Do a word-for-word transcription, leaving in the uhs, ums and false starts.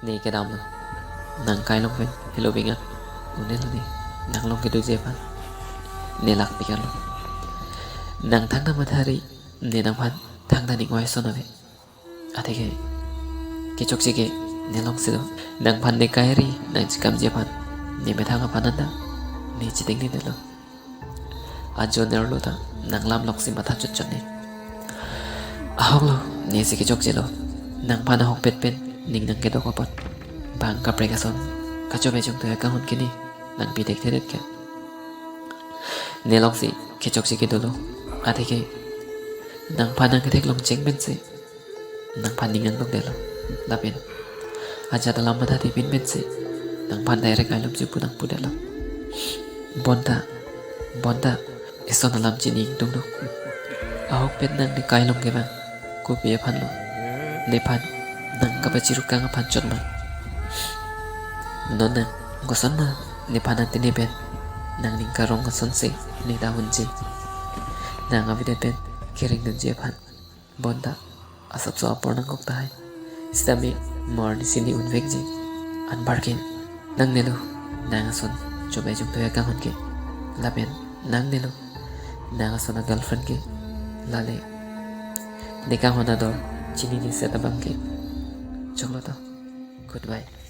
Ne kedamlo. Nang kai along pen helo binga. Un'elo ne. Nang along kedoji aphan ne lakpik-anlo. Nang thangta mathari, ne nangphan thangta ning oi ason ave. Athe ke kechokche ke ne alongsi do. Nangphan ne kai ari nang chikamji aphan ne methang aphan anta ne chitengnedetlo. Ajo nerlo ta nang lam alongsi matha chotchot ne. Ahoklo, nesi kechokchelo. Nangphan ahokpet pen ning nangkedok apot bang kaprek ason kachobei chongtoi akangho ke ne nang pitekthedet ke. Ne alongsi kechokche kedolo. Athe ke nangphan nang ketheklong cheng pensi nangphan ning nangdokdetlo. Lapen ajat alam mathathe pin pensi nangphan direct ailum chipu nangpudetlo. Bonta, bonta, eson alam chini ingtunglo. Ahokpet nang ne kai along ke bang kopi aphanlo? Nephan nang kapachirukang aphan chot ma? Non nang koson ma nephan atene pen nangning karong asonsi ne ta hunji? Nang avedet pen keringdunji aphan. Bonta asapso apor nangkok tahai. Sitame mo arnisi ne unvekji. Anparke nangnelo nang ason chobei chongtoi akangho ke. Lapen nangnelo nang ason a girlfriend ke. Lale ne kanghon ador chinine seta bang ke. Choklo to. Goodbye.